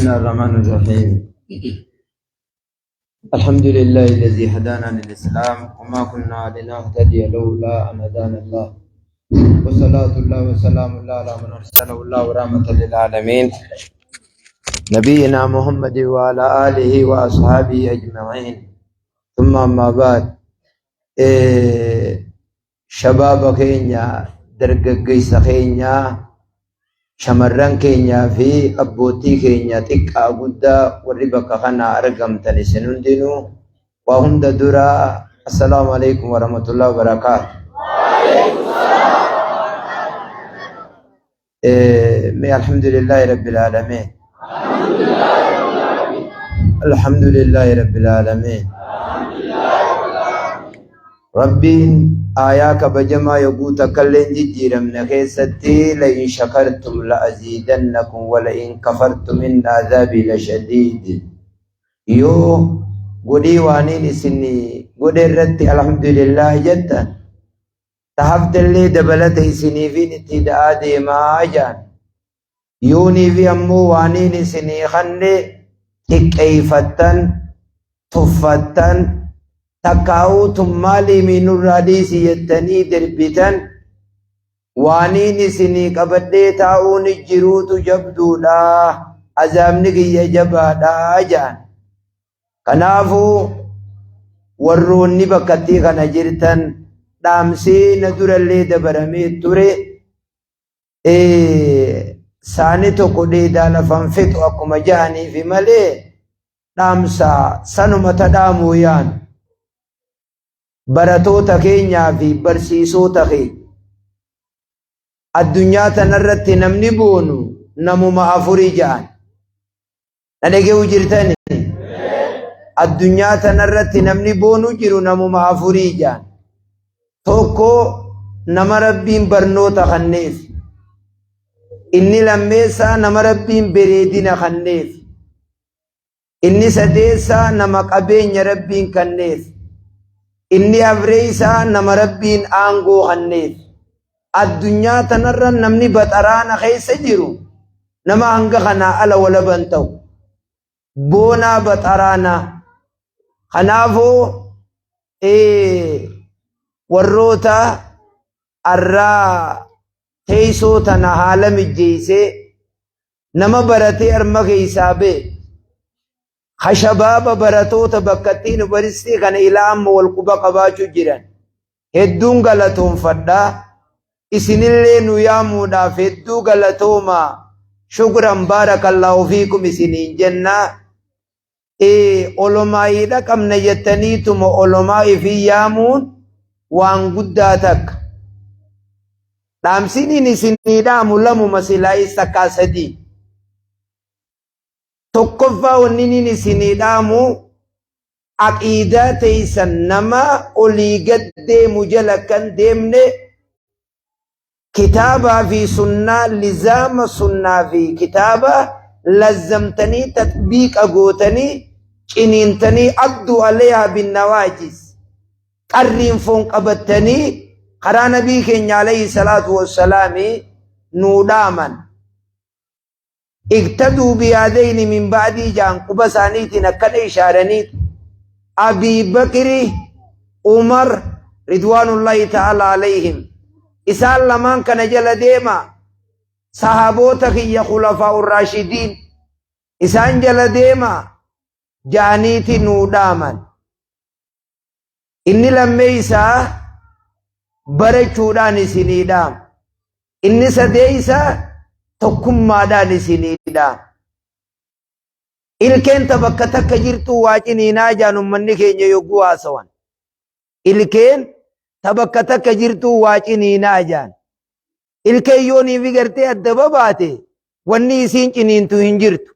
الله الرحمن الرحيم. الحمد لله الذي هدانا للإسلام وما كنا لنهتدي لولا أن هدانا الله، وصلاة الله وسلام الله على من أرسله الله رحمة للعالمين، نبينا محمد وعلى آله وأصحابه أجمعين، ثم أما بعد. Shabaaba keenya, dargaggeessa keenya, shamarran keenyaa fi abbootii keenya xiqqaa guddaa warri bakka kana argamtan, isin hundinuu waa hunda dura assalaamu alaikum warahmatullahi wabarakaatu. Mee alhamdulillahi rabbil aalamiin. Alhamdulillahi rabbil aalamiin. Rabbiin aayaa kabajamaa yogguu takkallee hin jijjiiramne keessatti la'in shakartum la'aziidannakum wa la'in kafartum inna azaabii lashadiid. Yoo godhii waaniin isin godhe irratti alhamdulillah jettan, ta haftellee dabalata isiniifiin itti da'aa deemaa jaan. Yooniifi ammoo waaniin isinii kanne xiqqeeyfattan, tuffattan, takkaa'uu tun maaliimii nurraa dhiisi jettanii derbitan, waaniin isinii qabadhee taa'uun jiruutu jabduudha, azaabni kiyya jabaadha jaan. Kanaafuu warroonni bakkattii kana jirtan, dhaamsee na durallee dabaramee ture, saani tokko dheedaa lafan fixu akkuma ja'aniifi malee, dhaamsa sanuma ta dhaamuu yaanu baratoota keenyaa fi barsiisota keenya. Addunyaa tanarratti namni boonu namuma afurii ja'an. Na dhage'u jirtani? Addunyaa tanarratti namni boonu jiru namuma afurii ja'an. Tokko nama Rabbiin barnoota kanneef. Inni lammeessaa nama Rabbiin bereedina kanneef. Inni sadeessaa nama qabeenya Rabbiin kanneef. Inni afreessaa nama Rabbiin aangoo kanneef. Addunyaa tanarra namni baxaraana keessa jiru nama hanga kanaa ala walaban ta'u. Boonaa baxaraanaa. Kanaafuu warroota arraa teessoo tana haala mijjeessee nama baratee arma keessaa ba'e, ha shabaaba baratoota bakkattii yuunivarsiitii kana ilaa amma wal quba qabaachuu jiran hedduun galatoonfadha. Isinillee nu yaamuudhaaf hedduu galatooma. Shukran, baarakallaahu fiikum isiniin jenna. Olomaayiidha qabna jettaniituma olomaa ifii yaamuun waan guddaa takka. Dhaamsiniin isinii dhaamu lamuma, silaayis takkaa sadii. Tokkoffaa, wanni isinii dhaamu aqiidaa teeysan nama olii gad deemu jala kan deemne, kitaabaa fi sunnaa, lizaama sunnaa fi kitaaba lazzamtanii, tatbiiqa gootanii, ciniintanii, adduu alayhaa binnawaajis, qarriin foon qabattanii karaa nabii keenya alayhi salaatu wassalaami nuu dhaaman. Iqtaduu biyaadayni min ba'dii jaan, quba isaaniitiin akkana ishaaranii Abii Bakri, Umar ridwaanullahi ta'ala alayhim, isaan lamaan kana jala deema, sahaboota kiyya khulafaa urraashidiin isaan jala deema jaaniiti nuu dhaaman. Inni lammeeysaa barachuudhaan isinii dhaama. Inni sadeeysaa tokkummaadhaan isinii dhaama. Ilkeen ta bakka takka jirtu waa ciniinaa jaan ummanni keenya yogguu haasawan. Ilkeen ta bakka takka jirtu waa ciniinaa jaan. Ilkeen yoonii fi gartee adda babaate, wanni isiin ciniintu hin jirtu.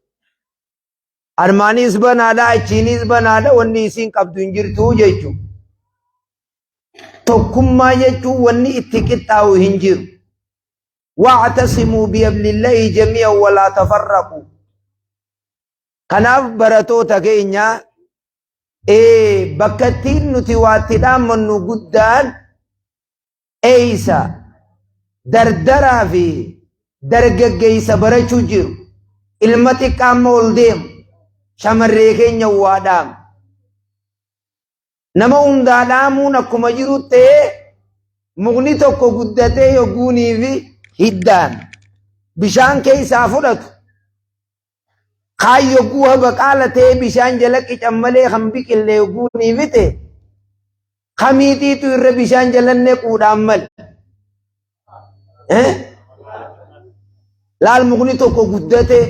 Armaanis banaadha, achiinis banaadha, wanni isiin qabdu hin jirtu jechuudha. Tokkummaa jechuun wanni itti qixxaa'u hin jiru. Wa'tasimuu bihablillahi jamii'an walaa tafarraqu. Kanaaf baratoota keenya, bakka ittiin nuti waatti dhaammannu guddaan eeysa dardaraa fi dargaggeessa barachuu jiru. Ilma xiqqaa amma ol deemu shamarree keenya waa dhaama. Nama hundaa dhaamuun akkuma jiru ta'ee mukni tokko guddatee yogguunii fi hiddaan bishaan keessaa fudhatu kaan yogguu habaqaala ta'ee bishaan jala qican malee kan biqille yogguunii fite kamiitiitu irra bishaan jala nequudhaan male. Laal mukni tokko guddatee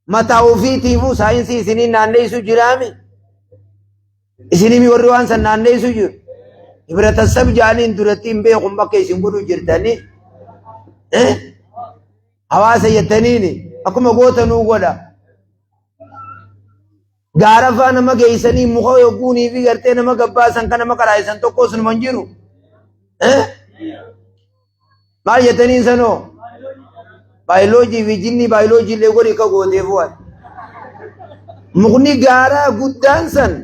mataa ofiitiifuu saayinsii isinii naanneessu jiraami. Isinii warri waan san naanneessu jiru. Hibratasab jaaniin duratti hin beekun bakka isin godhu jirtanii. Hawaasa jettaniini akkuma gootanuu godha. Gaara faa nama geessanii muka yogguunii fi gartee nama gabbaasan kan nama qaraa'isan tokkos numa hin jiru. Maal jettaniin sanoo? Baayoloojii fi jinnii baayoloojii illee godhi akka gooteef waan. Mukni gaaraa guddaan san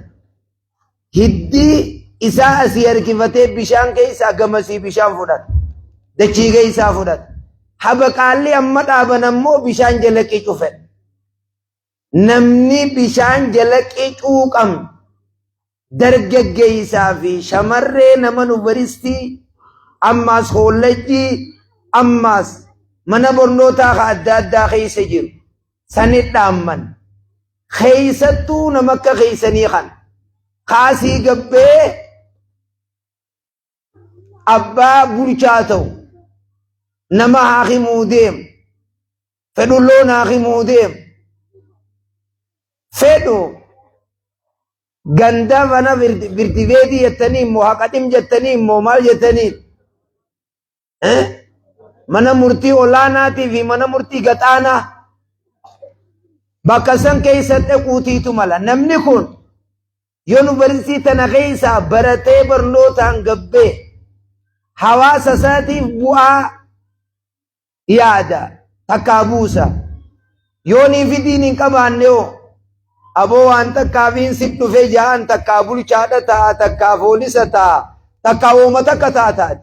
hiddi isaa asii harkifatee bishaan keessaa gamasii bishaan fudhata. Dachii keessaa fudhata. Habaqaalli amma dhaaban ammoo bishaan jala qicu fedha. Namni bishaan jala qicuu qabnu dargaggeessaa fi shamarree nama yuunivarsiitii ammaas koollejjii ammaas mana barnootaa ka adda addaa keessa jiru sani dhaamman. Keessattuu nama akka keessanii kana kaasii gabbee abbaa bulchaa ta'u nama haakimuu deemu fedhu loon haakimuu deemu fedhu ganda mana birtibeetii jettanii immoo haqadhim jettanii immoo maal jettanii mana murtii olaanaatii fi mana murtii gaxaanaa bakka san keessa dhaquutiitu mala namni kun Yuunivarsiitii tana keessaa baratee barnootaan gabbee hawaasa isaatiif bu'aa yaada takkaa buusa. Yoonii fi diin hin qabaanne hoo aboo waan takkaafiin si dhufe ja'an takkaa bulchaadha ta'a takkaa poolisa ta'a takkaa wooma takka ta'a taati.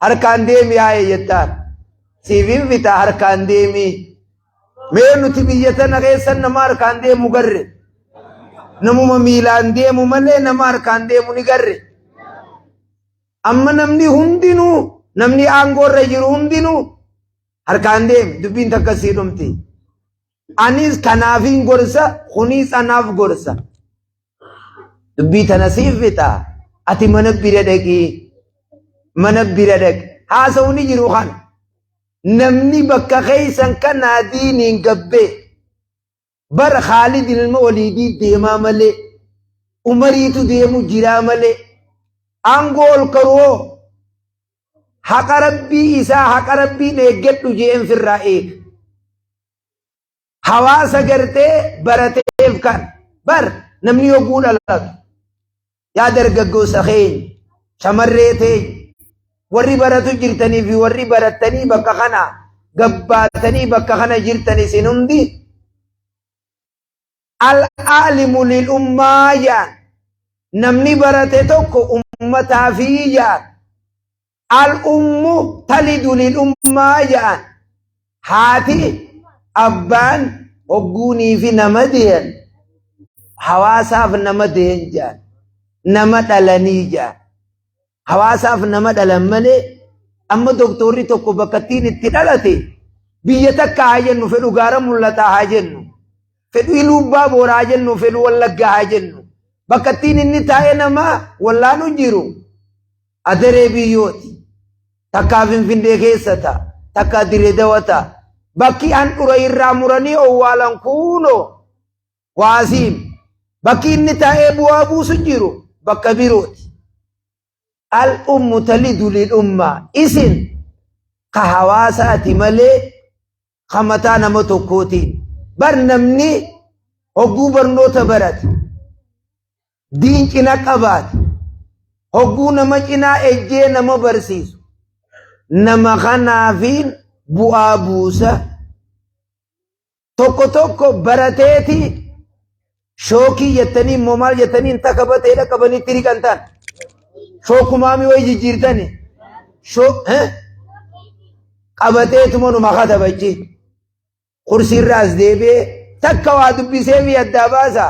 Harkaan deemi yaa'e jettaan. Siif hin fita harkaan deemi. Mee nuti biyya tana keessa nama harkaan deemu garre. Namuma miilaan deemu malee nama harkaan deemu ni garre. Amma namni hundinuu namni aangoo irra jiru hundinuu harkaan deemi dubbiin takka sii dhumti. Anis kanaafiin gorsa kunis anaaf gorsa. Dubbii tana siif fixa. Ati mana bira dhaqii. Mana bira dhaqi. Haasa'u ni jiru kan. Namni bakka keessan kanaa diiniin gabbee. Bara Khaalid ilma Waliidii deemaa malee. Umariitu deemu jiraa malee. Aangoo ol karu'oo. Haqa rabbii isaa haqa rabbiin eeggadhu jeen firraa eega. Hawaasa gartee barateef kan bar namni yogguu dhalatu yaa dargaggoessa keenya shamarree teenya warri baratu jirtanii fi warri barattanii bakka kana gabbaatanii bakka kana jirtan isin hundi al-aalimu lil ummaa jaan namni barate tokko ummataafi jaan Al-ummu talidu lil-ummaa ja'an. Haati abbaan hogguunii fi nama deeyan hawaasaaf nama deeyan ja'an. Nama dhalanii ja'an. Hawaasaaf nama dhalan malee amma doktorri tokko bakka ittiin itti dhalate biyya takka haa jennu fedhu gaara mul'ataa haa jennu fedhu iluubbaa booraa haa jennu fedhu wallaggaa haa jennu bakka ittiin inni taa'ee nama wallaanu jiru Adaree biyyooti. Takkaa Finfinnee keessa ta'a. Takkaa Dirree Dawa ta'a. Bakki handhura irraa muranii owwaalan kuunoo waasiim. Bakki inni taa'ee bu'aa buusu jiru bakka birooti. Al ummu talidu lil ummaa. Isin ka hawaasaati malee ka mataa nama tokkootiin. Bar namni hogguu barnoota barate. Diin cina qabaate hogguu nama cinaa ejjee nama barsiisu nama kanaafiin bu'aa buusa. Tokko tokko barateeti shookii jettanii immoo maal jettanii hin takka bateedha qabanitti riqan ta'an. Shookumaami wayi jijjiirtani. Qabateetuma numa katabachi. Kursiirra as deebi'ee takka waa dubbisee fi addaa baasa.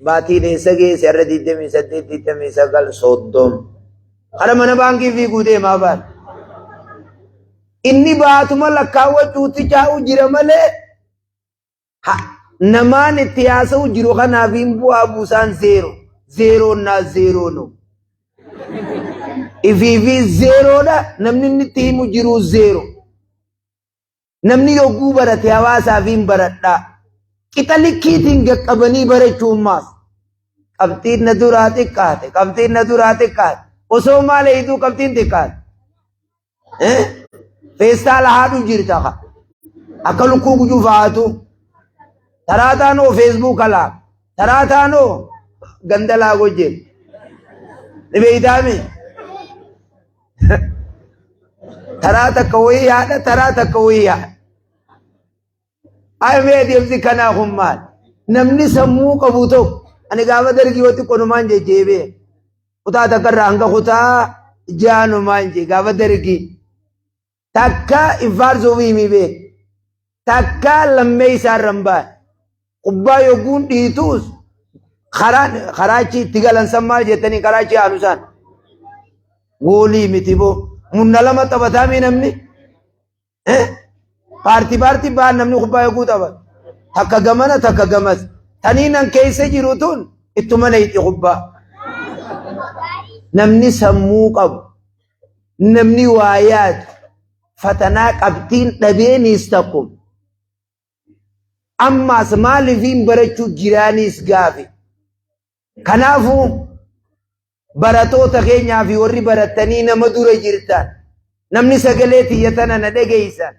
Baatiin eessa geesse har'a 28, 29, 30. Kara mana baankii fiiguu deemaa baala. Inni baatuma lakkaawwachuutti caa'u jira malee namaan itti haasa'u jiru kanaaf hin bu'aa buusaan zeero. Zeeroon naa zeeroo no. Ifiifi zeeroodha namni inni itti himu jiru zeero. Namni yogguu barate hawaasaaf hin baradhaa. Qixa likkiitiin gaqqabanii barachuun maaf? Qabxiin na duraa xiqqaate, qabxiin na duraa xiqqaate. Osoo maal eeyiduu qabxiin xiqqaate? Feestaala haadhu jirta ka. Akka lukkuu gujuu fa'aatu. Taraa taanoo feesbuuka laa. Taraa taanoo ganda laa gojjee. Ni beeytaami? Taraa takka wayii haadha, taraa takka wayii haadha. Ay mee adeemsi kanaa kun maal? Namni sammuu qabu tokko ani gaafa dargii yoo xiqqoonumaan jejjeebee kutaa takka irraa hanga kutaa jaanumaan jee gaafa dargii takka hin faarsuuf himi beek takka lammee isaa irra hin baane kubbaa yogguun dhiituus karaan karaa achi itti galan san maal jettanii karaa achi aanu isaan goolii miti boo munna lama taphataa mii namni Paartii paartii ba'an namni kubbaa eeguu taphatu. Takka gamana takka gamas. Taniin an keessa jiru tun ittuma nayxi kubbaa. Namni sammuu qabu, namni waa yaadu, fatanaa qabxiin dhabeeniis takkum. Ammaas maaliifiin barachuu jiraaniis gaafi. Kanaafuu baratoota keenyaa fi warri barattanii nama dura jirtan namni sagalee tiyya tana na dhageessan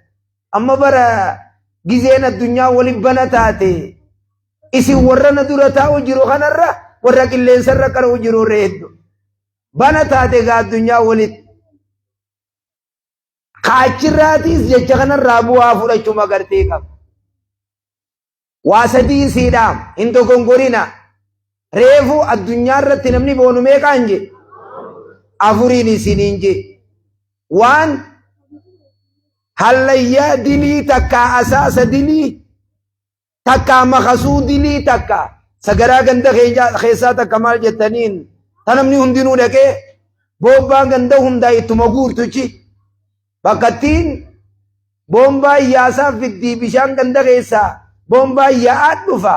amma bara gizeen addunyaa waliin bana taate isin warra na dura taa'u jiru kanarra warra qilleensarra qara'u jiru irra hedduu bana taate egaa addunyaa walitti kaachirraatiis jecha kanarraa bu'aa fudhachuu magartee qaba. Waa sadiin sii dhaama. Hin dogongorina. Reefu addunyaa irratti namni boonu meeqaan jee? Afuriin isiniin jee. Waan hallayyaa dilii takkaa asaasa dilii takkaa makasuu dilii takkaa sagaraa ganda keessaa takka maal jettaniin ta namni hundinuu dhaqee boobbaa ganda hundaa ittuma guurtuchi Bakkattiin boombaa iyyaasaa fiddii bishaan ganda keessaa boombaa yaa'aa dhufa.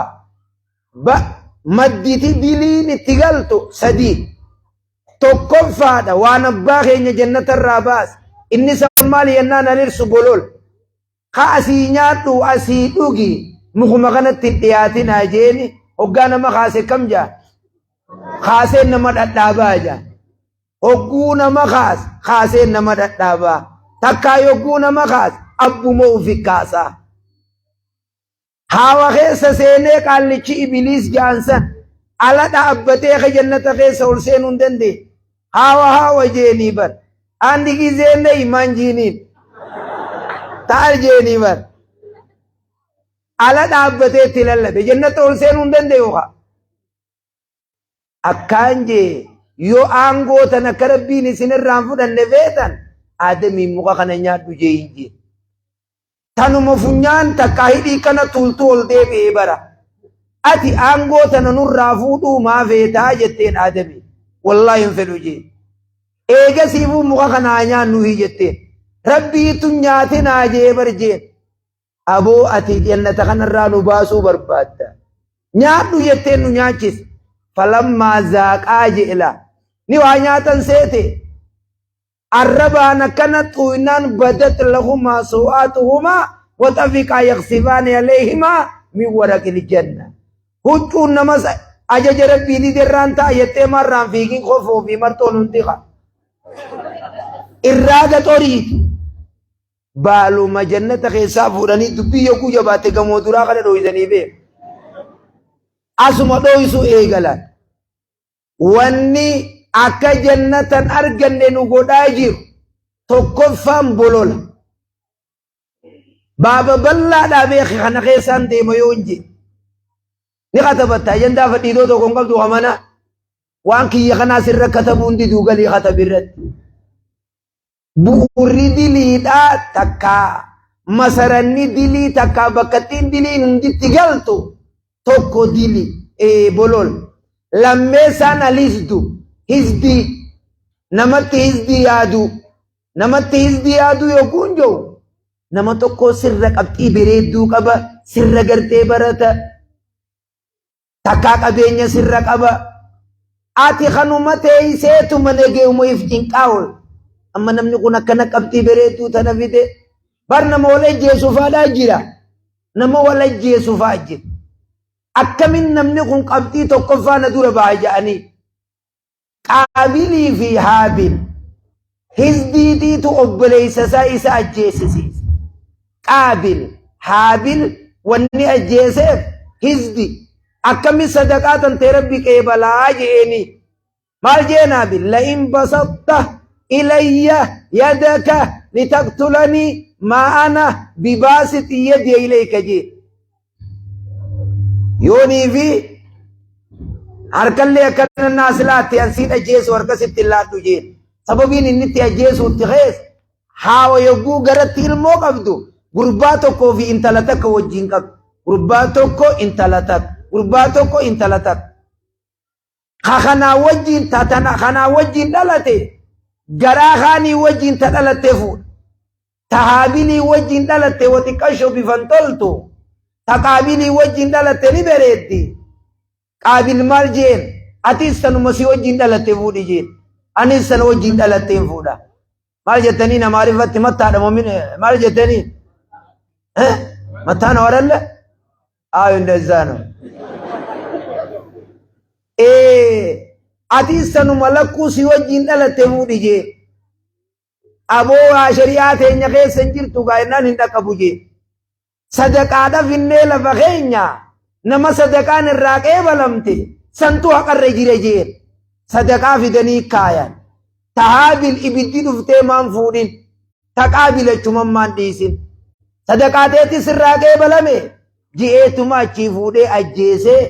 Ba madditi diliin itti galtu sadii. Tokkoffaadha waan abbaa keenya jannata irraa baase. Inni san maal yennaan alirsu bolol. Ka asii nyaadhu asii dhugi mukuma kanatti hin dhiyaatinaa jeeni hoggaa nama kaase kam jaa? Kaaseen nama dhadhaabaa jaa. Hogguu nama kaase kaaseen nama dhadhaabaa. Takkaa yogguu nama kaase abbuma ufi kaasaa. Haawa keessa seenee qaallichi ibiliis ja'an san ala dhaabbatee ka jannata keessa ol seenuu hin dandeenye. Haawa haawa jeenii bar. Andi gizee nayi maan jiiniin. Ta'al jeenii bar. Ala dhaabbatee itti lallabe. Jannata ol seenuu hin danda'u kaa. Akkaan jee yoo aangoo tan akka rabbiin isin irraa hin fudhanne feetan aadamiin muka kana nyaadhu jee hin jeen. Tanuma funyaan takkaa hidhii kana tuultuu ol deebi'ee bara. Ati aangoo tana nurraa fuudhuu maa feetaa jetteen aadamiin. Wallaahi hin fedhu jee. Eegasiifuu muka kana haa nyaannuuhi jetteen. Rabbiitu nyaatinaa jee bar jeen. Aboo ati jannata kanarraa nu baasuu barbaadda. Nyaadhu jetteen nu nyaachise. Falammaa zaaqaa je'ela. Ni waa nyaatan seete. Arrabaan akkana xuuynaan badat lahumaa su'aatuhumaa waxafiqaa yaqsifaani alayhimaa min waraqil janna. Huccuun nama ajaja rabbii diderraan ta'a jettee marraan fiigin kofoo fi marxoon hundi qa. Irraa gaxoriiti. Baaluma jannata keessaa fuudhanii dubbii yogguu jabaatte gamoo duraa kana dhooysanii beeku. Asuma dhooysuu eegalan. Wanni akka jannatan arganne nu godhaa jiru tokkoffaan bolola. Baaba bal'aadhaa beeki kana keessaan deema yoo hin jee. Ni katabatta ajandaa fadhiidoo tokko hin qabdu kamana waan kiyya kanaa sirra katabuun diduu galii katabi irratti. Bu'uurri diliidhaa takkaa Masaranni dilii takkaa bakkattiin diliin hunditti galtu tokko dili bolol. Lammeessaan alisdu hizbii namatti hizbii yaaduu. Namatti hizbii yaaduu yogguun jiru nama tokko sirra qabxii bareedduu qaba, sirra gartee barata, takkaa qabeenya sirra qaba. Ati kanuma teeyseetuma nageeyuma if cinqaa ool. Amma namni kun akkana qabxii bareedduu tana fide. Bar nama wal ajjeesu faadhaa jira. Nama wal ajjeesu fa'aa jira. Akkamin namni kun qabxii tokkoffaa na dura ba'a jedhanii. Qaabilii fi Haabil hizdiitiitu obboleessa isaa isa ajjeesisiise. Qaabil Haabil wanni ajjeeseef hizdi akkami sadaqaa tantee Rabbi qeebalaa je'eeni. Maal jeen Haabil? La'in basatta ilayya yadaka litaqtulanii maa ana bibaasixi yadiya ilayka jee. Yoonii fi harkallee akkana naas laatte an siin ajjeesu harka sitti hin laadhu jeen. Sababiin inni itti ajjeesuutti keessa haawa yogguu garatti ilmoo qabdu gurbaa tokkoo fi intala takka wajjin qabdu. Gurbaa tokko intala takka. Gurbaa tokko intala takka. Ka kanaa wajjin ta tana kanaa wajjin dhalate garaa kaanii wajjin ta dhalatte fuudha. Ta Haabilii wajjin dhalatte wa xiqqasho bifan toltu. Ta Qaabilii wajjin dhalatte ni bareeddi. Qaabil maal jeen? Atis tanuma si wajjin dhalatte fuudhi jeen. Anis sana wajjin dhalatteen fuudha. Maal jettanii Amaariffatti mattaadha moo maal jettanii? Mattaa ነው አይደለ? አዎ እንደዛ ነው። Atis tanuma lakkuu si wajjin dhalatte fuudhi jee. Aboo waa shari'aa teenya keessa hin jirtu gaa jennaan hin dhaqqabu jee. Sadaqaadha finnee lafa keenya nama sadaqaan irraa qeebalamte santu haqarra jira jeen. Sadaqaa fidanii kaayan. Tahaabil ibiddi dhuftee maan fuudhin. Taqaabil achuman maan dhiisin. Sadaqaa teetis irraa qeebalame ji'eetuma achii fuudhee ajjeesee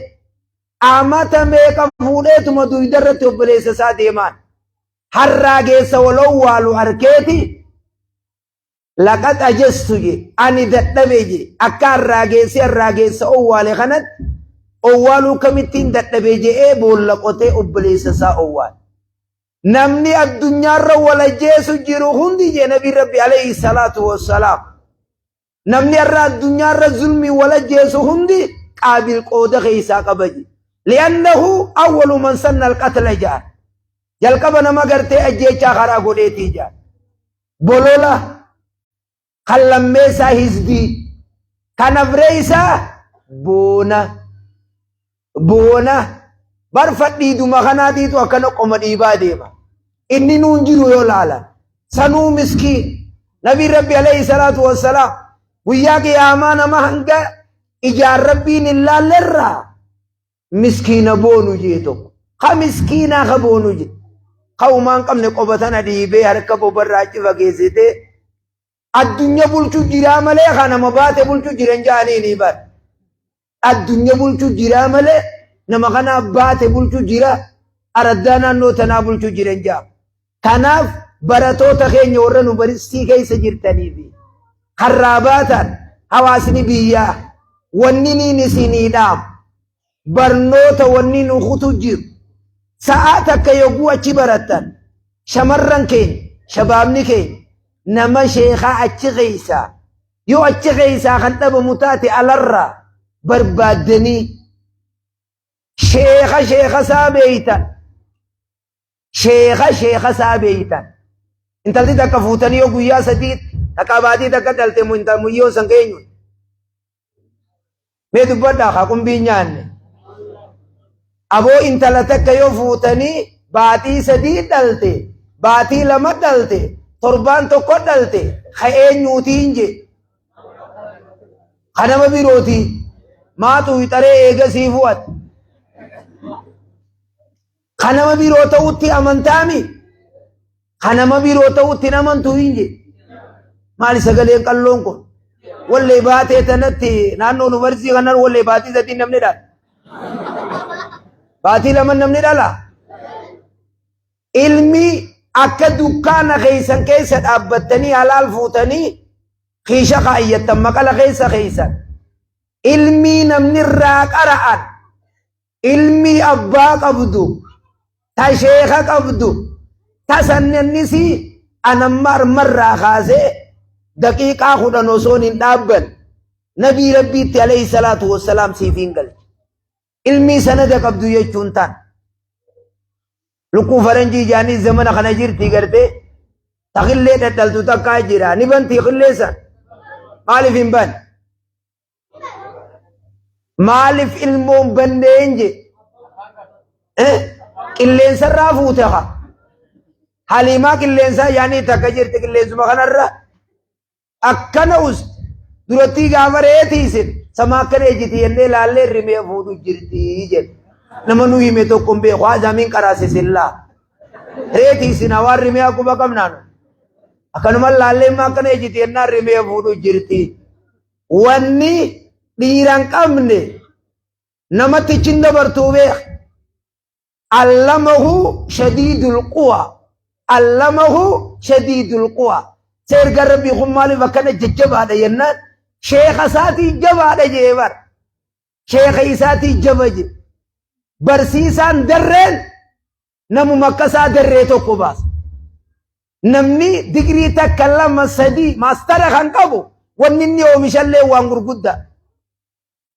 amata meeqa fuudheetuma duyda irratti obboleessa isaa deemaan. Harraa geessa wal owwaalu arkeeti laqad ajestu je ani dadhabe je akka harraa geessee harraa geessa owwaale kanatti owwaaluu kamittiin dadhabe je'ee boolla qotee obboleessa isaa owwaale. Namni addunyaarra wal ajjeesu jiru hundi je nabiin Rabbi alayhi salaatu wassalaam. Namni har'a addunyaarra zulmii wal ajjeesu hundi Qaabil qooda keessaa qaba je. Li'annahu awwalu man sanna al-qatla jedhan. Jalqaba nama gartee ajjeechaa karaa godheetii jedhan. Bolola kan lammeessaa hizbii kan afreessaa boona. Boona bar fadhiiduma kanaatiitu akkana qoma dhiibaa deema. Inni nuun jiru yoo laalan. Sanuu miskiin. Nabiin Rabbi alayhi salaatu wassalaam guyyaa qiyaamaa nama hanga ijaan Rabbiin hin laallerraa miskiina boonu jee tokko. Ka miskiinaa ka boonu jee. Ka umaan qabne qoba tana dhiibee harka bobarraa achi fageessitee addunyaa bulchuu jiraa malee ka nama baate bulchuu jiran jaanii ni bar. Addunyaa bulchuu jiraa malee nama kanaa baate bulchuu jira araddaa naannoo tanaa bulchuu jiran jaa. Kanaaf baratoota keenya warra nu baristii keessa jirtanii fi harraa baatan hawaasni biyyaa wanni niin isinii dhaamu barnoota wanni nu kutu jiru sa'aa takka yogguu achi barattan shamarran keenya shabaabni keenya nama sheekaa achi keessaa yoo achi keessaa kan dhabamu taate alarraa barbaaddanii sheeka sheeka isaa beeytan sheeka sheeka isaa beeytan intalti takka fuutanii yoo guyyaa sadii takka baatii takka dhalte muyyoon san keenyu mee dubbadhaa haa qumbii nyaanne aboo intala takka yoo fuutanii baatii sadii dhalte baatii lama dhalte torbaan tokko dhalte ka eenyuutiin je ka nama birootii maatu wixaree eegasii fu'at ka nama biroo ta'utti amantaami ka nama biroo ta'utti hin amantu hin je maali sagaleen qalloon kun wallee baatee tanatti naannoo yuunivarsiitii kanan wallee baatii sadii namni dhala baatii lama namni dhala ilmi akka dukkaana keessan keessa dhaabbattanii halaal fuutanii Kiisha kaayyattan maqala keessa keeysan. Ilmii namni irraa qara'an, ilmii abbaa qabdu, ta sheeka qabdu, ta sannannisii anamma armarraa kaasee daqiiqaa 10 osoon hin dhaabban nabii rabbiitti alayhi salaatu wassalaam siif hin galche. Ilmii sanada qabdu jechuun taan. Lukkuu faranjii jaanii zamana kana jirti gartee ta qillee dhadhaltu takkaa jira. Ni bantii qillee san. Maaliif hin ban? Maaliif ilmoon banneen je? Qilleensarraa fuute haa. Haliimaa qilleensaa jaanii takka jirti qilleensuma kanarra. Akkana us durattii gaafa re'ee tiisin sama akkana ejjiti jennee laallee rimee fuudhu jirti jedhe. Nama nu hime tokko hin beeku haa zamiin qaraasisillaa. Re'ee tiisin hawaan rimee akkuma qabnaan. Akkanuma laallee immoo akkana ejjiti jennaan rimee fuudhu jirti. Wanni dhiira hin qabne namatti hin dabartuu beeka. Allamahu shadiidul quwa. Allamahu shadiidul quwa. Sa ergaan rabbii kun maaliif akkana jajjabaadha jennaan sheeka isaatii jabaadha jee bar. Sheeka isaatii jaba jee. Barsiisaan darreen namuma akka isaa darree tokko baasa. Namni digirii takka lama sadii maastara kan qabu wanni inni oomishallee waan gurguddaa.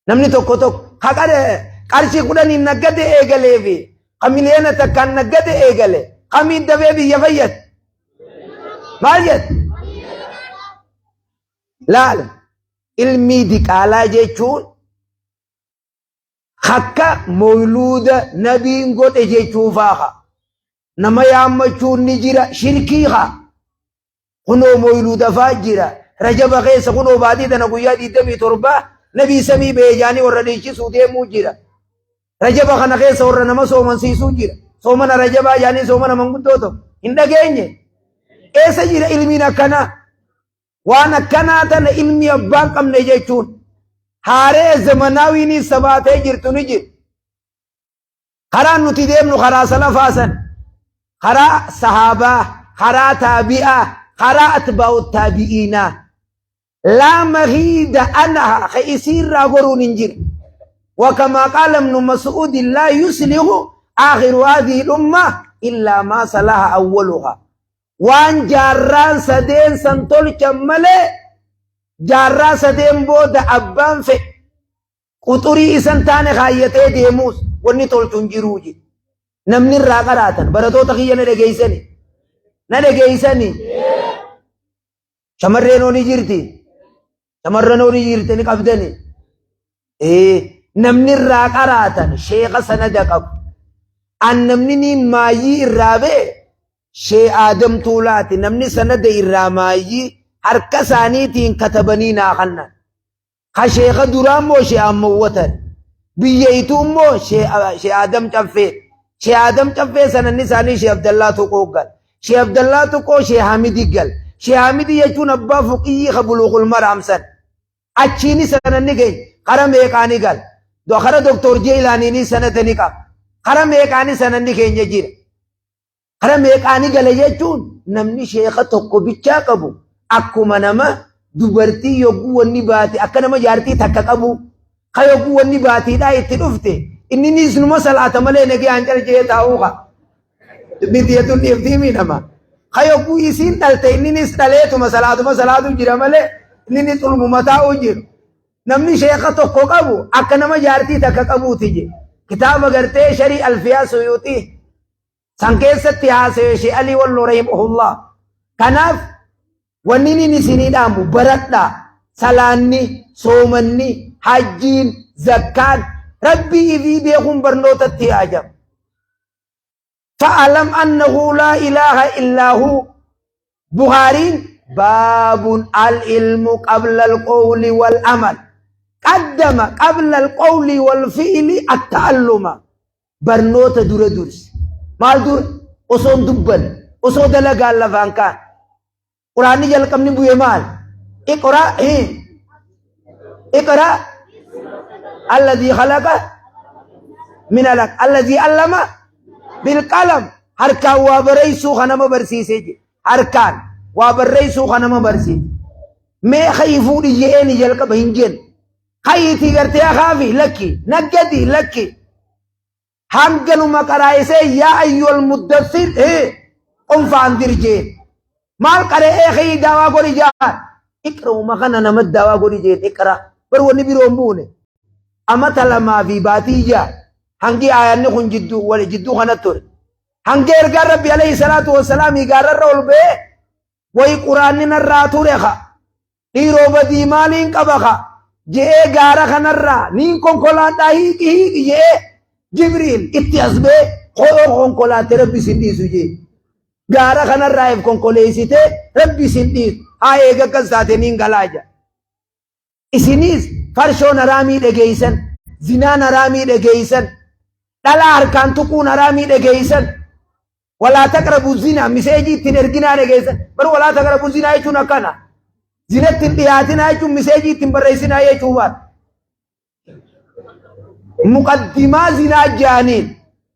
Namni tokko tokko ka qarshii kudhaniin naggade eegalee fi ka miliyoona takkaan naggade eegale kamiin dafee biyya fayyade? Maal jedhe? Laala ilmii diqaalaa jechuun akka mawluuda nabiin godhe jechuu faaha. Nama yaammachuun ni jira shirkii haa. Kunoo moyluuda faa jira. Rajaba keessa kunoo baatii tana guyyaa 27 nabii samii ba'e jaanii warra dhiichisuu deemuu jira. Rajaba kana keessa warra nama soomansiisuu jira. Soomana rajabaa jaanii soomana manguddoo tokko hin dhageenye. Eessa jira ilmiin akkanaa? Waan akkanaa tana ilmi abbaan qabne jechuun haaree zamanaawiin sabaatee jirtu ni jira. Karaan nuti deemnu karaa salafaa san, karaa sahaabaa, karaa taabi'aa, karaa atbaa'u taabi'iinaa. Laa mahiida anha ka isiirraa goruun hin jiru. Wakamaa qaala ibnu mas'uudin laa yuslihu aakhiru haadhihi lumma illaa maa salaha awwaluha. Waan jaarraan sadeen san tolchan malee jaarraa sadeen booda abbaan fedhe Quxurii isan taane kaayyatee deemuus wanni tolchu hin jiruu jedhe. Namni irraa qaraatan baratoota kiyya na dhageessani. Na dhageessani. Shamarreen hoo ni jirti. Shamarran hoo ni jirti ni qabdani. Ee namni irraa qaraatan sheeka sanada qabu. An namni ni maayyii irraa ba'e shee Aadam Tuulaati namni sanada irraa maayyii harka isaaniitiin katabanii naa kannan. Ka sheeka duraa immoo shee Ammawwatan. Biyya ituu immoo shee Aadam Caffee. Shee Aadam Caffee sananni isaanii shee Abdallaa Tuqoo gal. Shee Abdallaa Tuqoo shee Hamidi gal. Shee Hamidi jechuun abbaa fuqiyyii ka buluuqul maraam san. Achiini sananni keenya kara meeqaani gal. Kara Doktor Jeelaaniini sanata ni qaba. Kara meeqaani sananni keenya jira. Kara meeqaani gala jechuun namni sheeka tokko bichaa qabu akkuma nama dubartii yogguu wanni baate akka nama jaartii takka qabu ka yogguu wanni baatiidhaa itti dhufte inni niis numa salaata malee nagayaan cal jee taa'uu ka dubbii tiyatuun dhiiftii miidhama ka yogguu isiin dhalte inni niis dhaleetuma salaatuma salaatu jira malee inni niis ulmuma taa'uu jiru namni sheeka tokko qabu akka nama jaartii takka qabuuti je kitaaba gartee sharii alfiyaa suyuuxii San keessatti haasawe Shee Alii Walloo rahimahullah. Kanaaf wanni inni isinii dhaamu baradhaa. Salaanni, soomanni, hajjiin, zakkaan rabbii ifii beekuun barnootatti haajama. Fa'alam annahu laa ilaaha illaa huu. Bukhaariin baabun al-ilmu qabla al-qawli wal amal. Qaddama qabla al-qawli wal fi'li at-ta'alluma. Barnoota dura durse. Maal dura? Osoo hin dubbanne, osoo dalagaan lafaan kaan. Quraanni jalqabni bu'e maal? Iqra Iqra alladhii khalaqa min alaq alladhii allama bil qalam harkaan waa barreessuu kan nama barsiisee jira. Harkaan waa barreessuu kan nama barsiise. Mee kayi fuudhi je'eeni jalqaba hin jenne. Kayiitii gartee akaafi lakki naggadi lakki. Hanganuma qaraa'isee yaa ayyuhal muddassir qum fa'andir jeen. Maal qara'ee kayii daawaa godhi jaan. Iqra'uma kana nama daawaa godhi jeen iqra. Bar wanni biroo hin buune. Amata 2 fi baatii 6 hangi aayanni kun jidduu wal jidduu kana ture. Hanga ergaan Rabbi alayhi salaatu wassalaamii gaarrarra ol ba'ee wayi quraanni narraa ture ka dhiiroo badii maaliin qaba ka je'ee gaara kanarraa niin konkolaadhaa hiiqi hiiqi je'ee Jibriil itti as ba'ee koyoo konkolaatte Rabbi isin dhiisu jee. Gaara kanarraa if konkoleessitee Rabbi isin dhiisu haa eega akkas taate niin galaa jedha. Isiniis farshoon haraamii dhageeysan, zinaan haraamii dhageeysan, dhalaa harkaan tuquun haraamii dhageeysan, walaa taqrabu zinaa miseejii ittiin erginaa dhageeysan. Bar walaa taqrabu zinaa jechuun akkana. Zinatti hin dhiyaatinaa jechuun miseejii ittiin barreessinaa jechuu baata. Muqaddimaa zinaa jaaniin.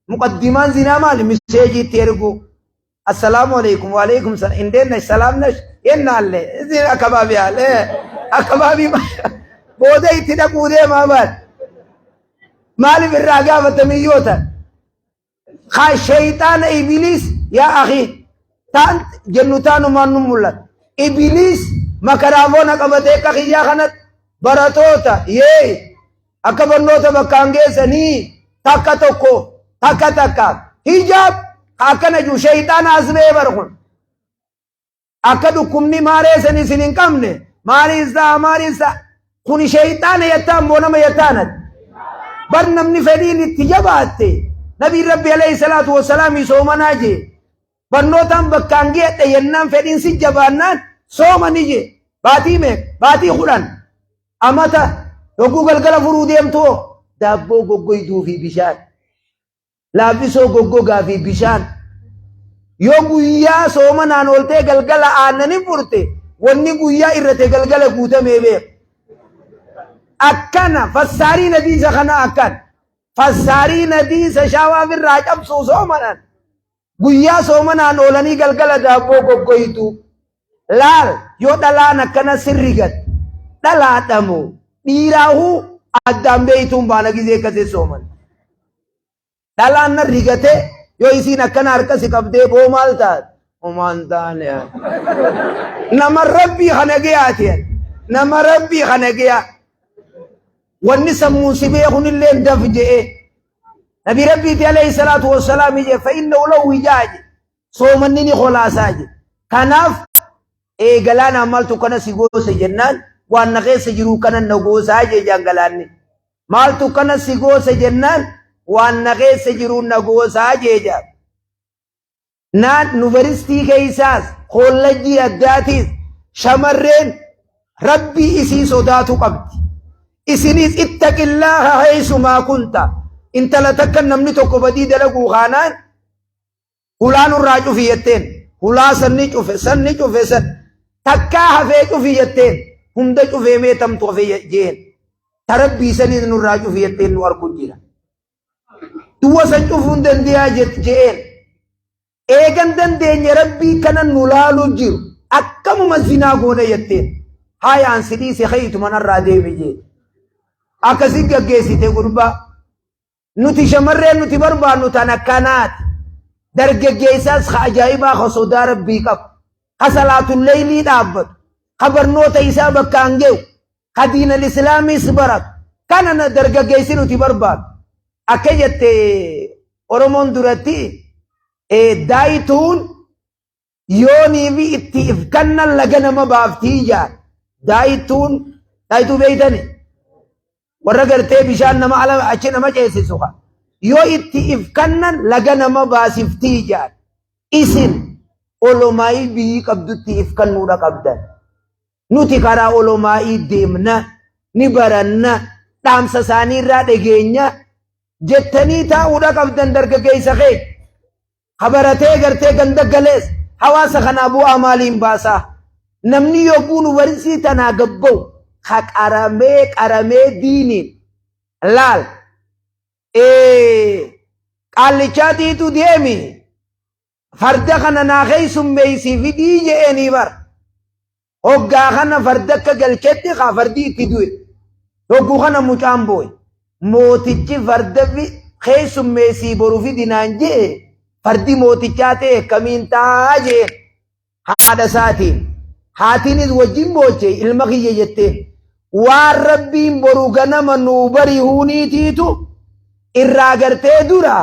Muqaddimaan zinaa maali? Miseejii itti erguu. Assalaamu alaikum wa alaikum salam. Indeen nash salaam nash yennaalle. Isin akabaabi haale. Akabaabi booda itti dhaquu deemaa baat. Maaliif irraa gaafatame yoo ta'an? Haa shayxaana ibiliis yaa akhi taan jennu taanumaan nu mul'ata. Ibiliis makaraafoona qabatee akka kiyyaa kanatti baratoota yee akka barnoota bakkaan geessanii takka tokko takka takka hijaab akkana jiru shayxaana as ba'ee bara kun. Akka dhukkubni maaree san isin hin qabne maaliis ta'a maaliis ta'a kuni shayxaana yattaan moo nama yattaanat bar namni fedhiin itti jabaatte nabiin rabbi alayhi salaatu wassalaam soomanaa jee barnootaan bakkaan geedhe yennaan fedhiin si jabaannaan soomani jee baatii meeqa baatii 10 amata yogguu galgala furuu deemtu daabboo goggoyduu fi bishaan Laaffisoo goggogaa fi bishaan. Yoo guyyaa soomanaan ooltee galgala aannanin furte wanni guyyaa irrate galgala guutamee beeka. Akkana fassaariin hadiisa kana akkana. Fassaariin hadiisa shaawaa irraa cabsuu soomanaan. Guyyaa soomanaan oolanii galgala daabboo goggoytuu. Laal yoo dhalaan akkana sirri gad dhalaadha moo dhiiraahuu addaan beeytuun baana gizee akkasii sooman. Dhalaan na rigatee yoo isiin akkana harka si qabdee boo maal taate? Homaan taane. Nama rabbii kana gayaati. Nama rabbii kana gayaa. Wanni sammuun si beekun illee daf je'ee. Nabi rabbiiti alayhi salaatu wassalaam jee fa inna lahu wijaa jee. Soomanni ni kolaasaa jedhe. Kanaaf ee galaanaan maaltu kana si goose jennaan waan na keessa jiruu kana na goosaa jee jaan galaanni. Maaltu kana si goose jennaan waan na keessa jiruu na goosaa jee jaan. Naan yuunivarsiitii keessaas kollejjii addaatiis shamarreen rabbii isii sodaatu qabdi. Isinis ittaqillaaha haysumaa kunta. Intala takka namni tokko badii dalaguu kaanaan Hulaa nurraa cufi jetteen. Hulaa sanni cufe, sanni cufe, san. Takkaa hafee cufi jetteen. Hunda cufee mee tamtu hafee jeen. Ta rabbii saniin nurraa cufi jetteen nu arku jira. Duwwa san cufuu hin dandeeyaa je'een. Eegan dandeenye rabbii kana nu laalu jiru. Akkamuma zinaa goone jetteen. Haayaan si dhiise ka'iituma narraa deemi jeen. Akkasi gaggeessite gurbaa. Nuti shamarreen nuti barbaannu tan akkanaati. Dargaggeessaas ka ajaa'ibaa ka sodaa rabbii qabu. Ka salaatul leeylii dhaabbatu. Ka barnoota isaa bakkaan ge'u. Ka diinal islaamiis baratu. Kana na dargaggeessi nuti barbaannu. Akka jette Oromoon duratti daayituun Yoonii fi itti if kannan laga nama baaftii jaan. Daayittuun daayituu beeytani. Warra gartee bishaan nama ala achi nama ceesisu ka. Yoo itti if kannan laga nama baasiftii jaan. Isin olomaayii biyyi qabdutti if kannuudha qabdan. Nuti karaa olomaayii deemna ni baranna dhaamsa isaanii irraa dhageenya jettanii taa'uudha qabdan dargaggeessa keenya. Ka baratee gartee ganda galees hawaasa kanaa bu'aa maaliin baasaa? Namni yogguu yuunivarsiitii tanaa gabba'u ka qaramee qaramee diiniin laal qaallichaatiitu deemi farda kana naa keessummeessii fidii je'eenii bara. Hoggaa kana farda akka galchetti kaa fardi itti du'e. Hogguu kana mucaan boo'e. Mootichi farda keessummeessii boru fidi naan je'e fardi mootichaa ta'e akkamiin ta'a jeen haadha isaatiin. Haatiinis wajjin booche ilma kiyya jetteen. Waan rabbiin boru ganama nuu barihuuniitiitu irraa gartee dura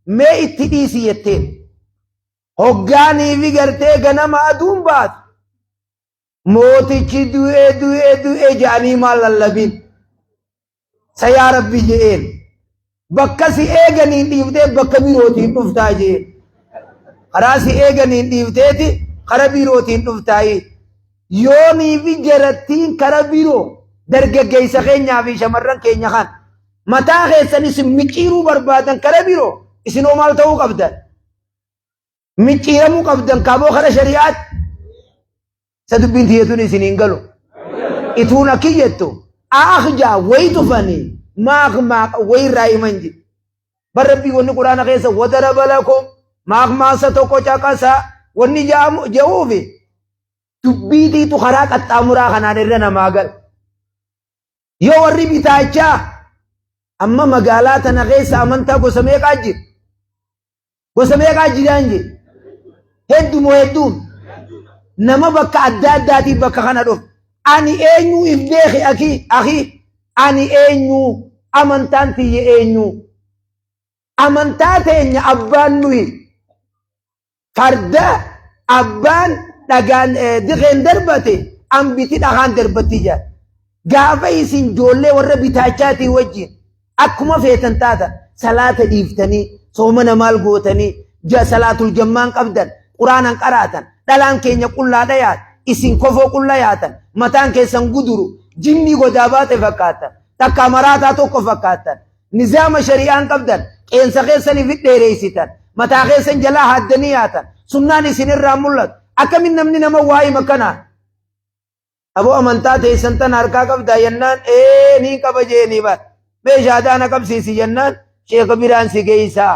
mee itti dhiisi jetteen. Hoggaaniifi gartee ganama aduun baatu mootichi du'e du'e du'e jedhanii maal lallabin. Sa yaa rabbi je'een. Bakka si eeganiin dhiiftee bakka birootiin dhuftaa je'een. Karaa si eeganiin dhiifteeti kara birootiin dhuftaayi. Yooniifi jarattiin kara biroo dargaggeessa keenyaa fi shamarran keenya kan mataa keessan isin micciiruu barbaadan kara biroo isinoo maal ta'uu qabdan? Micciiramuu qabdan kaaboo kara shari'aatti. Isa dubbiin tiyyatuun isin hin galu. Ituun akki jettu akhjaa wayi tufanii maaq maaq wayi irraa himan jedhe. Bar rabbii wanni quraana keessa wadaraba lakum maaq maasa tokko caqasa wanni je'uufi dubbiitiitu karaa qaxxaamuraa kanaan irra namaa gala. Yoo warri bitaachaa amma magaalaa tana keessa amantaa gosa meeqaa jira? Gosa meeqaa jiraan jee? Heddu moo hedduun? Nama bakka adda addaatii bakka kana dhufe. Ani eenyu if beeki akii akii ani eenyu amantaan tiyya eenyu? Amantaa teenya abbaan nuyi Farda abbaan dhagaan diqeen darbate ambiti dhagaan darbatti jedha. Gaafa isin ijoollee warra bitaachaatii wajjin akkuma feetan taatan salaata dhiiftanii soomana maal gootanii salaatul jammaan qabdan quraanan qaraatan dhalaan keenya qullaa dhayaat isin kofoo qulla yaatan mataan keessan guduru jinnii godaa baate fakkaatan takkaa maraataa tokko fakkaatan Nizaama shari'aan qabdan, qeensa keessan ifit dheereysitan, mataa keessan jalaa haaddanii yaatan, sunnaan isin irraa mul'atu. Akkamin namni nama waa hima kanaan? Aboo amantaa teessan tana harkaa qabdaa jennaan ee niin qaba jeeni bar. Mee shaadaa na qabsiisi jennaan sheeka biraan si geeysaa.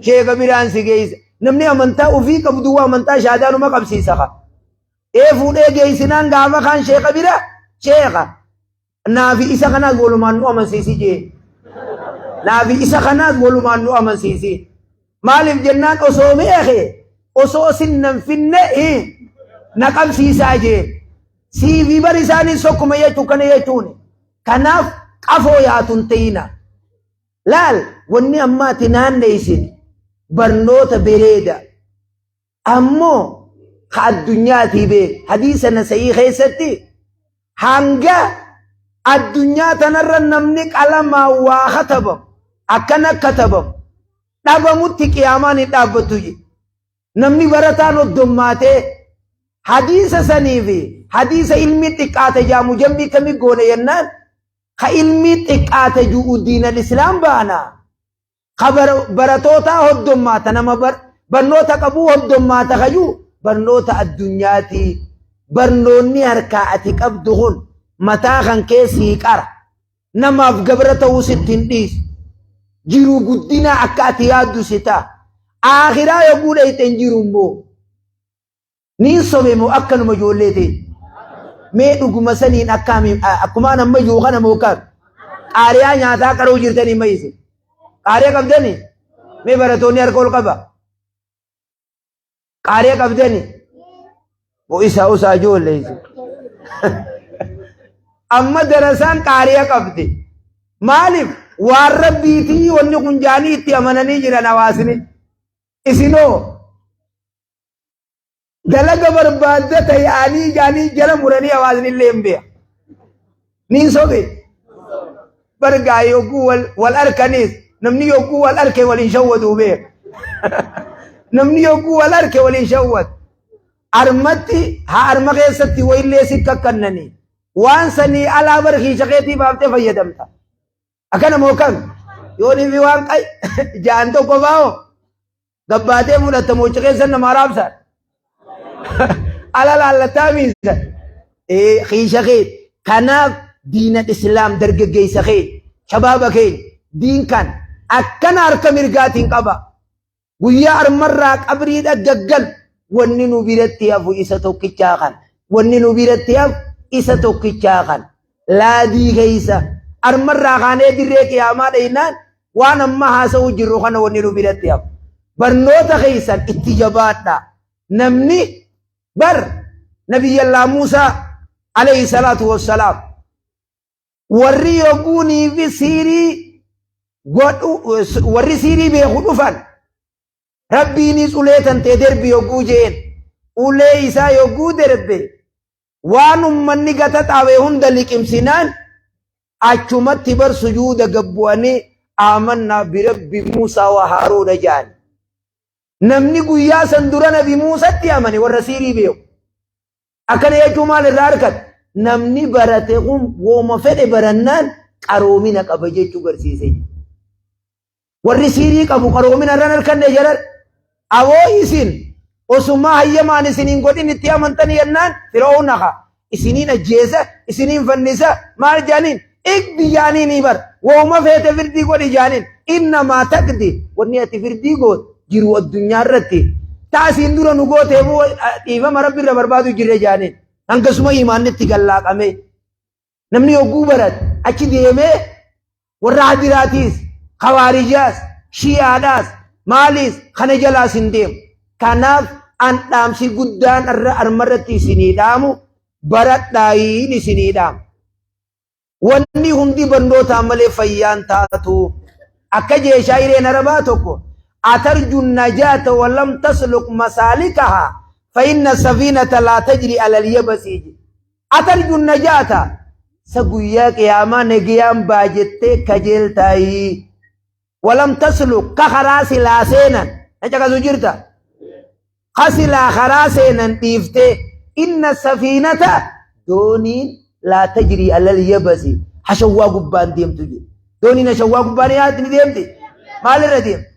Sheeka biraan si geeysa. Namni amantaa ofii qabdu waa amantaa shaadaa numa qabsiisa ka. Ee fuudhee geessinaan gaafa kaan sheeka bira sheeka. Naafi isa kanaas walumaan nu amansiisi jee. Naafi isa kanaas walumaan nu amansiisi. Maaliif jennaan osoo beeke osoo sin nan finne na qabsiisaa jee. Siifi bar isaanii sokkuma jechuu kana jechuun. Kanaaf qafoo yaatun ta'ina. Laal wanni ammaati naanneessin barnoota bereeda. Ammoo ka addunyaatii bee hadiisa nasa'ii keessatti hanga addunyaa tanarra namni qalamaan waa katabamu akkana katabamu dhabamutti qiyaamaan hin dhaabbattu jedhe. Namni barataan hoddommaatee hadiisa sanii fi hadiisa ilmi xiqqaate jaamu jambii kami goone jennaan ka ilmi xiqqaate ju'u diinal islaam baana. Ka baratootaa hoddommaata nama barnoota qabuu hoddommaata kajuu barnoota addunyaatii barnoonni harkaa ati qabdu kun mataa kan kee sii qara namaaf gabra ta'uu sitti hin dhiisu jiruu guddinaa akka ati yaaddu si ta'a aakiraa yogguu dhayxe hin jiru immoo Niin sobe moo akkanuma ijoollee ta'e? Mee dhuguma saniin akkaami akkumaan amma jiru kana moo akkami? Qaariyaa nyaataa qaruu jirtanii ma isin? Qaariyaa qabdanii? Mee baratoonni harka ol qaba. Qaariyaa qabdanii? Moo isaa usaa ijoollee isin? Amma darasaan qaariyaa qabdi. Maaliif? Waan rabbiitii wanni kun jaanii itti amananii jiran hawaasni. Isinoo Dalaga barbaaddata yaanii jaanii jala muranii hawaasni illee hin beeka. Niin sobe. Bargaa yogguu wal, wal arkanis namni yogguu wal arke wal hin shawwatu beeka. Namni yogguu wal arke wal hin shawwatu. Armatti haa arma keessatti wayillee si kakkannanii. Waan sanii alaa bar kiisha keetii baaftee fayyadamta. Akkana moo kam? Yoo dhiifi waan qay ja'an tokko baa'oo gabbaatee fudhatta moocha keessan namaa raabsan. Ala laallattaa miisan. Ee kiisha kee kanaaf diina islaam dargaggeessa kee shabaaba kee diin kan akkana harka mirgaatiin qaba. Guyyaa armarraa qabriidha gaggal wanni nu biratti hafu isa tokkichaa kana. Wanni nu biratti hafu isa tokkichaa kan laadii keessa armarraa kaanee dirree qiyaamaa dhaynaan waan amma haasa'u jirru kana wanni nu biratti hafu. Barnoota keessan itti jabaadhaa. Namni bar Nabiyyallaa Muusaa alayhi salaatu wassalaam warri yogguunii fi siirii godhu, warri siirii beeku dhufan, Rabbiinis ulee tantee derbi yogguu jeen, ulee isaa yogguu derbe, waan ummanni gata xaawe hunda liqimsinaan, achumatti bar sujuuda gabbu'anii "Aamannaa birabbi Muusaa wa Haaruuna" jedhan. Namni guyyaa san dura Nabi Muusatti amane warra siirii beeku. Akkana jechuun maal irraa argate? Namni barate kun wooma fedhe barannaan qaroomina qaba jechuu garsiise. Warri siirii qabu qaroomina irraan harkanne jedhan. Aboo, isin osumaa hayyamaan isiniin godhin itti amantanii jennaan, Fir'aawna haa isiniin ajjeesa, isiniin fannisa, maal jedhaniin igdi jaaniin bar wooma feete firdii godhi jaaniin. Innamaa taqdi, wanni ati firdii goote jiru addunyaa irratti taasiin dura nu gooteefuu dhiifama Rabbi irra barbaadu jirre jaaniin. Hangasuma imaanni itti gallaaqame. Namni yogguu barate achi deemee warra hadiraatiis, kawaarijaas, shi'aadhaas, maaliis kana jalaas hin deemu. Kanaaf an dhaamsi guddaan irra armarratti isinii dhaamu, baradhaayiin isinii dhaamu. Wanni hundi barnootaan malee fayyaan taatu. Akka jee shaayireen Arabaa tokko: "Atarju najaata walam tasluk masaalikahaa, fa inna safiinata laa tajri alal yabasii." Atarju najaata, sa guyyaa qiyaamaa nagayaan baajettee kajeeltaayii, walam tasluk, ka karaa silaa seenan na caqasu jirta, ka silaa karaa seenan dhiiftee, inna safiinata, dooniin, laa tajrii alal yabasi, hashawwaa gubbaan deemtu jedhe. Dooniin hashawwaa gubbaan yaatti ni deemti? Maalirra deemti?